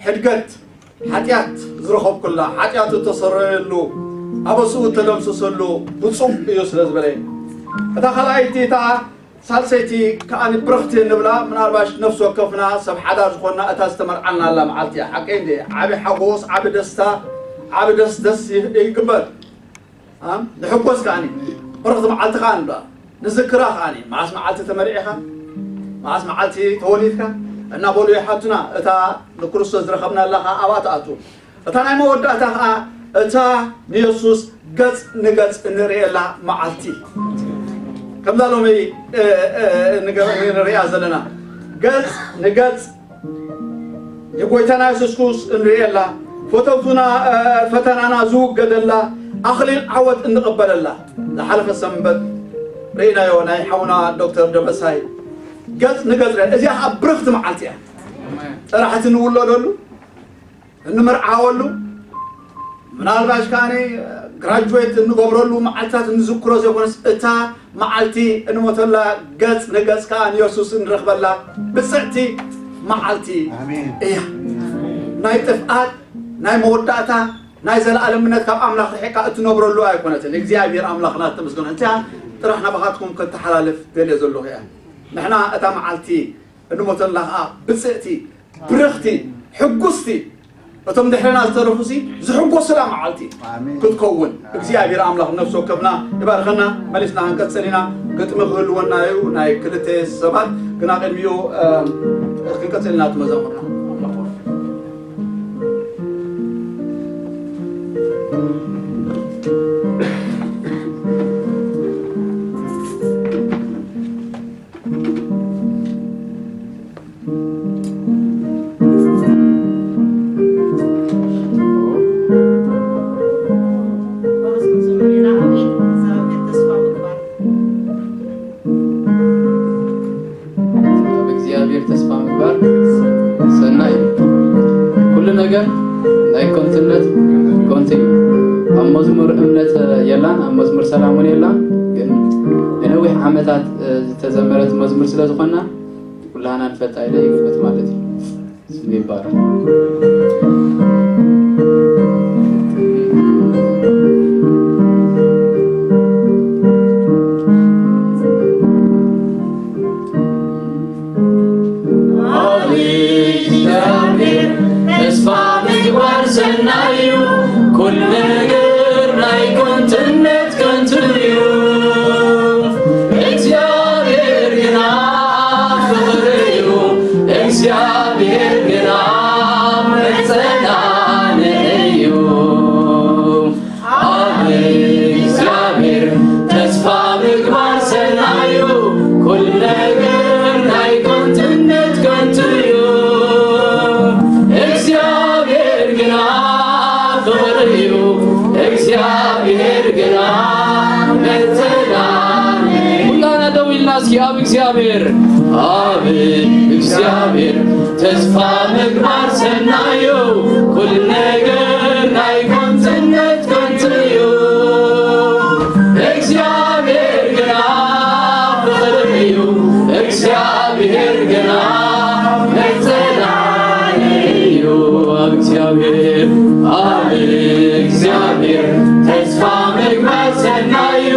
ሕድገት ሓጢኣት ዝረኸብኩላ፣ ሓጢኣቱ እተሰረየሉ፣ ኣበስኡ እተደምሰሰሉ ብፁዕ እዩ ስለ ዝበለ። እታ ካልኣይቲ፣ እታ ሳልሰይቲ ከኣ ብርኽቲ እንብላ፣ ምናልባሽ ነፍሲ ወከፍና ሰብ ሓዳር ዝኾንና እታ ዝተመርዓልናላ መዓልቲ እያ። ሓቀይ እንደ ዓቢ ሓጎስ፣ ዓቢ ደስታ፣ ዓቢ ደስ ደስ ይ-፣ ይግበር። ኣም፣ ንሕጎስ ከኣኒ፣ ብርኽቲ መዓልቲ ከኣ ንብላ፣ ንዝክራ ከኣኒ፣ መዓስ መዓልቲ ተመርዒኻ፣ መዓስ መዓልቲ ተወሊድካ እናበሉ ይሓቱና። እታ ንክርስቶስ ዝረኸብናላ ከኣ ኣብኣ ትኣቱ። እታ ናይ መወዳእታ ከኣ እታ ንየሱስ ገጽ ንገጽ እንርእየላ መዓልቲ። ከምዛ ሎሚ፣ እ፣ እ፣ ንገ-፣ ንርእያ ዘለና ገጽ ንገጽ የጎይታና የሱስ ክርስቶስ እንርእየላ፣ ፈተውቱና፣ እ፣ ፈተናና ዝውገደላ፣ ኣኽሊል ዓወት እንቕበለላ። ዝሓለፈ ሰንበት ርኢናዮ ናይ ሓውና ዶክተር ደበሳይ ገጽ ንገጽ ርኢና። እዚኣ ኸኣ ብርኽቲ መዓልቲ እያ። ጥራሕቲ ንውለደሉ፣ እንምርዓወሉ፣ ምናልባሽ ከኣ ግራጁዌት እንገብረሉ መዓልትታት እንዝክሮ ዘይኮነስ፣ እታ መዓልቲ እንሞተላ ገጽ ንገጽ ከኣ ንየሱስ እንረኽበላ ብጽዕቲ መዓልቲ ኣሜን። እያ። ናይ ጥፍኣት፣ ናይ መወዳእታ፣ ናይ ዘለኣለምነት ካብ ኣምላኽ ርሒቕካ እትነብረሉ ኣይኮነትን። እግዚኣብሔር ኣምላኽና እተመስገነ። እዚኣ ጥራሕ ናባኻትኩም ከተሓላልፍ ደልየ ዘለኹ እያ። ንሕና እታ መዓልቲ እንሞተላ ከኣ ብጽዕቲ፣ ብርኽቲ፣ ሕጉስቲ፣ እቶም ድሕረና ዝተረፉሲ ዝሕጎሱላ መዓልቲ ኣሜን። ክትከውን እግዚኣብሔር ኣምላኽ ነፍሲ ወከፍና ይባርኸና። መሊስና ክንቀጽል ኢና። ግጥሚ ክህልወና እዩ። ናይ ክልተ ሰባት ግና ቅድሚኡ፣ እ፣ ክንቀጽል ኢና። እቲ መዛሙርና ኣብ እግዚኣብሔር ተስፋ ምግባር ሰናይ እዩ። ኩሉ ነገር ናይ ከንቱነት ከንቱ እዩ። ኣብ መዝሙር እምነት የላን፣ ኣብ መዝሙር ሰላም እውን የላን። ግን ንነዊሕ ዓመታት ዝተዘመረት መዝሙር ስለ ዝኾና ኩላህና ንፈልጣ ኢለ ይግምት ማለት እዩ። ስሙ ይባረክ። ኣብ እግዚኣብሔር ተስፋ ምግባር ሰናይ እዩ። ኩሉ ነገር ናይ ከንቱነት ከንቱ እዩ። እግዚኣብሔር ግና ፍቕሪ እዩ። እግዚኣብሔር ግና መጸናንዒ እዩ። ኣብ እግዚኣብሔር ተስፋ ምግባር ሰናይ እዩ። ኩሉ ነገር ናይ ከንቱነት ከንቱ እዩ። እግዚኣብሔር ግና ፍቕሪ እዩ። እግዚኣብሔር ግና መተዳደሪ። ኩላና ደው ኢልና እስኪ ኣብ እግዚኣብሔር፣ ኣብ እግዚኣብሔር ተስፋ ምግባር ሰናይ እዩ። ኩሉ ነገር ናይ ከንቱነት ከንቱ እዩ። እግዚኣብሔር ግና ፍቕሪ እዩ። እግዚኣብሔር ግና መጸናንዒ እዩ። ኣብ እግዚኣብሔር፣ ኣብ እግዚኣብሔር ተስፋ ምግባር ሰናይ እዩ።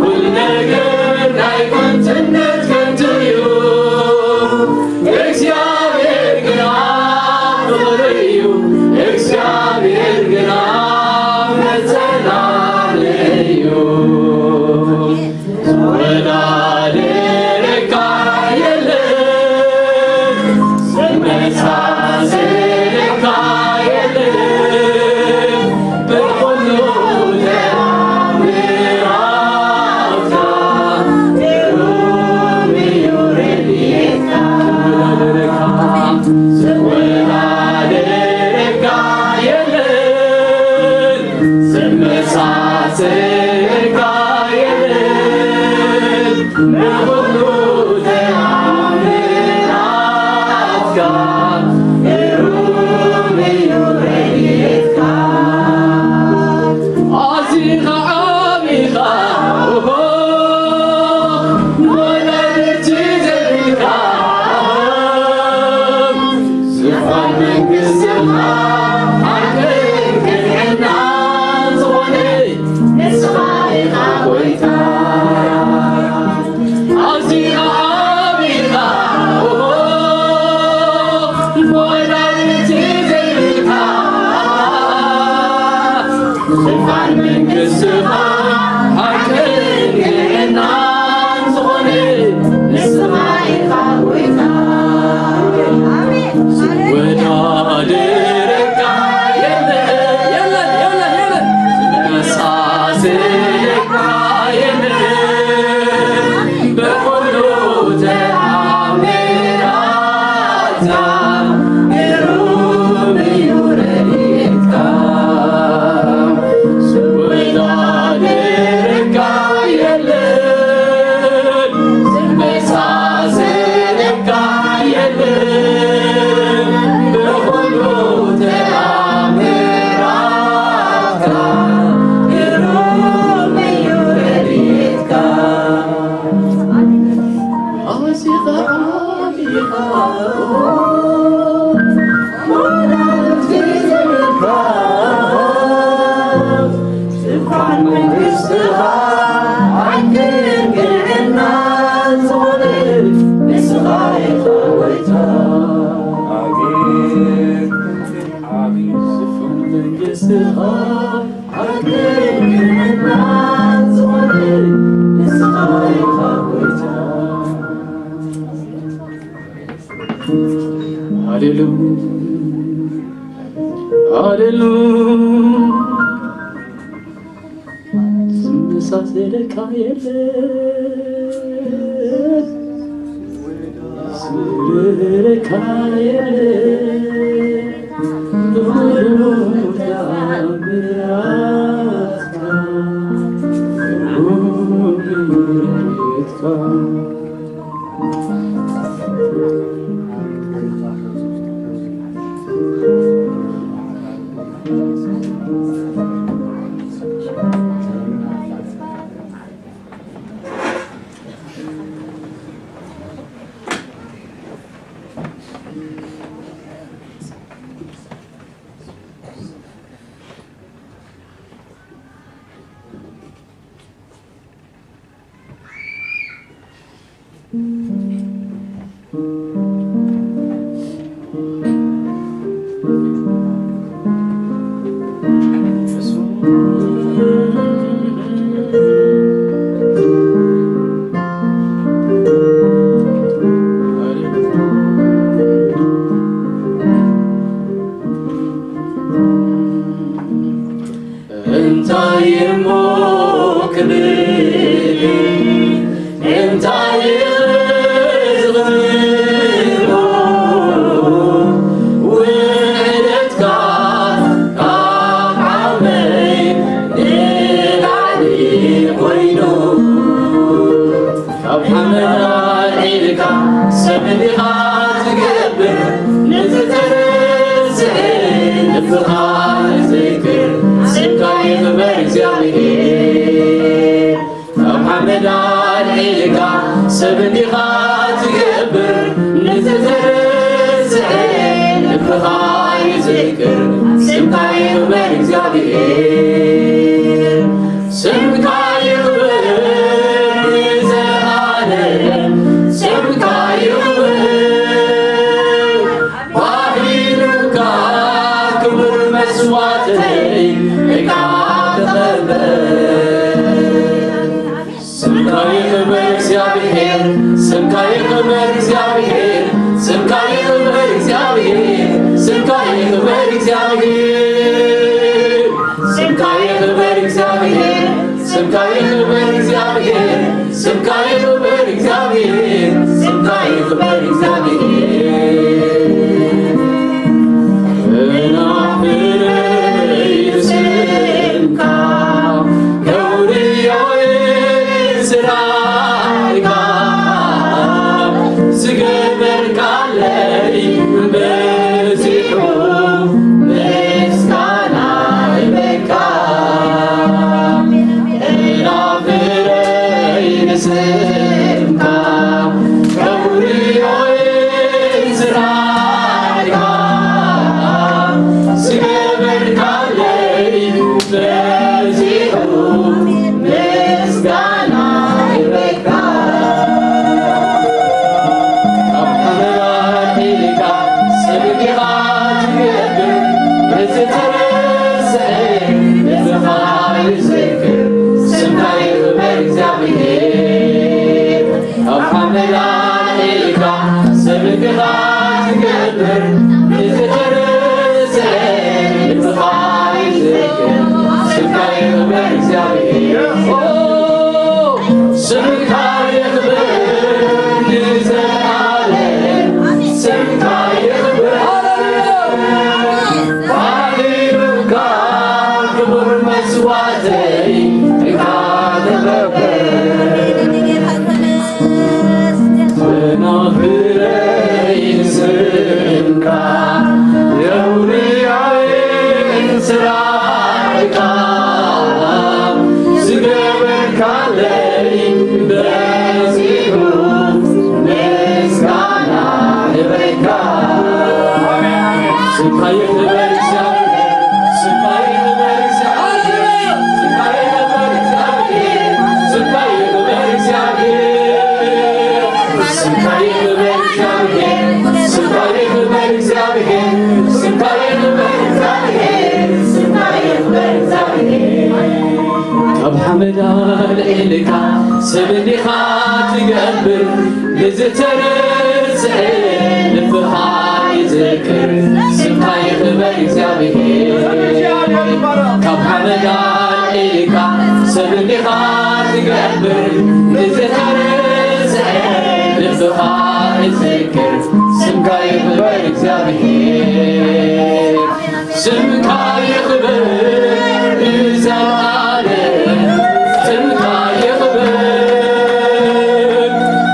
ኩሉ ነገር ናይ ከንቱነት ከንቱ እዩ። እግዚኣብሔር ግና ፍቕሪ እዩ። እግዚኣብሔር ግና መጸናንዒ እዩ። ዝወዳደረካ የለን፣ ዝመሳሰለካ የለን። ብኹሉ ተኣምራትካ ግሩም እዩ ረድኤትካ። ዝወዳደረካ የለን፣ ንስኻ ሓቅን ቅንዕናን ዝኾነ ንስኻ ኢኻ ጎይታ። ኣዚኻ ዓቢኻ፣ ኦሆ፣ መወዳድርቲ ዘይብልካ፣ ዙፋን መንግስትኻ ሓቅን ቅንዕናን ዝኾነ ንስኻ ኢኻ ጎይታ። ኣሜን። ዝወዳደረካ የለን፣ የለን፣ የለን፣ የለን። ዝመሳሰለካ የለን። በኹሉ ተኣምራትካ ግሩም እዩ ረድኤትካ። ዝወዳደረካ የለን፣ ዝመሳሰለካ የለን። በኹሉ ተኣምራትካ ግሩም እዩ ረድኤትካ። ኣዚኻ ዓቢኻ፣ ዙፋን መንግስትኻ ሓቅን ቅንዕናን ዝኾነ ንስኻ ኢኻ ጎይታ። ኣሜን። ኣሜን። ዙፋን መንግስትኻ ሓቅን ቅንዕናን ዝኾነ ንስኻ ኢኻ ጎይታ። ሃሌሉያ፣ ሃሌሉያ። ዝመሳሰለካ የለን፣ ዝመሳሰለካ የለን። ብኹሉ ተኣምራትካ፣ ብኹሉ ረድኤትካ። እንታይ እሞ ክብል፣ እንታይ ክዝኽሮ፣ ውዕለትካ ካብ ዓቕመይ ንላዕሊ ኮይኑ። ካብ ሓመድ ኣልዒልካ ሰብ እንዲኻ ትገብር፣ ንዝተረስዐ ልብኻ ይዝክር፣ ስምካ ይኽበር እግዚኣብሔር። ካብ ሓመድ ኣልዒልካ ሰብ እንዲኻ ትገብር፣ ንዝተረስዐ ልብኻ ይዝክር፣ ስምካ ይኽበር እግዚኣብሔር። ስምካ ይኽበር ንዘለኣለም፣ ስምካ ይኽበር። ባሂሉካ ክቡር መስዋእተይ እካ ተቐበል። ስምካ ይኽበር እግዚኣብሔር፣ ስምካ ይኽበር እግዚኣብሔር፣ ስምካ ይኽበር እግዚኣብሔር፣ ስምካ ይኽበር እግዚኣብሔር። ስምካ ይኽበር እግዚኣብሔር፣ ስምካ ይኽበር እግዚኣብሔር፣ ስምካ ይኽበር እግዚኣብሔር፣ ስምካ ይኽበር እግዚኣብሔር። እናፍረይ ስምካ ከውርዮ ስራይካ ዝገበርካለይ በዚሑ ስምካ ይኽበር እግዚኣብሔር፣ ስምካ ይኽበር እግዚኣብሔር፣ ስምካ ይኽበር እግዚኣብሔር፣ ስምካ ይኽበር እግዚኣብሔር፣ ስምካ ይኽበር እግዚኣብሔር፣ ስምካ ይኽበር እግዚኣብሔር፣ ስምካ ይኽበር እግዚኣብሔር፣ ስምካ ይኽበር እግዚኣብሔር። ካብ ሓመድ ኣልዒልካ ሰብ እንዲኻ ትገብር፣ ንዝተረስዐ ልብኻ ይዝክር፣ ስምካ ይኽበር እግዚኣብሔር። ካብ ሓመድ ኣልዒልካ ሰብ እንዲኻ ትገብር፣ ንዝተረስዐ ልብኻ ይዝክር፣ ስምካ ይኽበር እግዚኣብሔር። ስምካ ይኽበር ንዘለዓለም፣ ስምካ ይኽበር።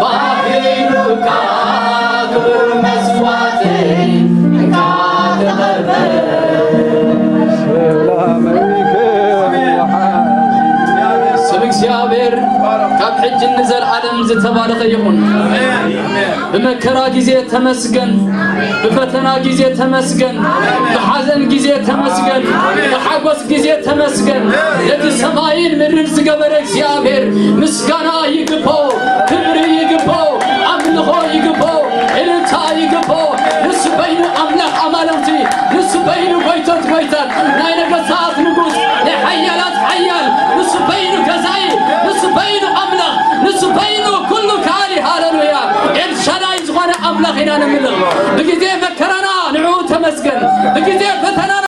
ባህርካ ክብር መስዋዕተይ እንካ ተቐበል። ስም እግዚኣብሔር ካብ ሕጂ ንዘለዓለም ዝተባረኸ ይኹን። ብመከራ ግዜ ተመስገን፣ ብፈተና ግዜ ተመስገን፣ ብሓዘን ግዜ ተመስገን፣ ብሓጎስ ግዜ ተመስገን። ነቲ ሰማይን ምድርን ዝገበረ እግዚኣብሔር ምስጋና ይግብኦ፣ ክብሪ ይግብኦ፣ ኣምልኾ ይግብኦ፣ እልልታ ይግብኦ። ንሱ በይኑ ኣምላኽ ኣማልኽቲ፣ ንሱ በይኑ ጎይቶት ጎይታት፣ ናይ ነገስታት ንጉስ፣ ናይ ሓያላት ሓያል፣ ንሱ በይኑ ገዛኢ፣ ንሱ በይኑ ኣምላኽ፣ ንሱ በይኑ ኩሉ ከኣሊ። ሃሌሉያ! ኤልሻዳይ ዝኾነ ኣምላኽ ኢና ነምልኽ። ብግዜ መከራና ንዕኡ ተመስገን፣ ብግዜ